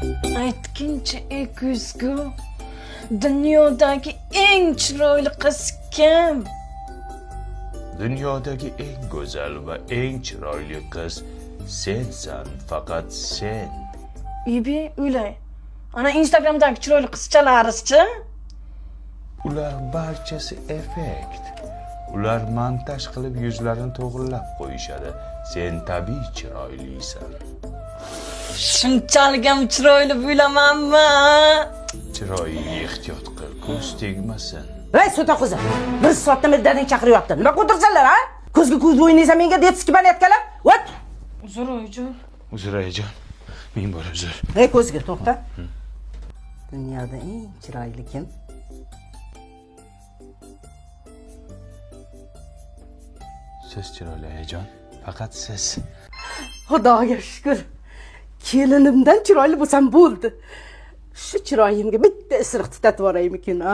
Aytgincha, ey ko'zgu, dunyodagi eng chiroyli qiz kim? Dunyodagi eng go'zal va eng chiroyli qiz sensan, faqat sen. Ibi, o'ylay. Ana Instagramdagi chiroyli qizchalarchi? Ular barchasi effekt. Ular montaj qilib yuzlarini to'g'rilab qo'yishadi. Sen tabiiy chiroylisan. Shunchalik ham chiroyli bo'lamanmi? Chiroyingga ehtiyot qil, ko'z tegmasin. Ey so'ta qizi, bir soatdan beri dadang chaqiryapti. Nima qo'tirsanlar, ha? Ko'zga ko'z o'ynaysan menga detski banetkalar. O't! Uzr, oyijon. Uzr, ayajon. Ming bor uzr. Ey ko'zga to'xta. Dunyoda eng chiroyli kim? Siz chiroyli, ayajon. Faqat siz. Xudoga shukr. Kelinimdan chiroyli bo'lsam bo'ldi. Shu chiroyimga bitta isiriq tutatib yuboraymikin, a?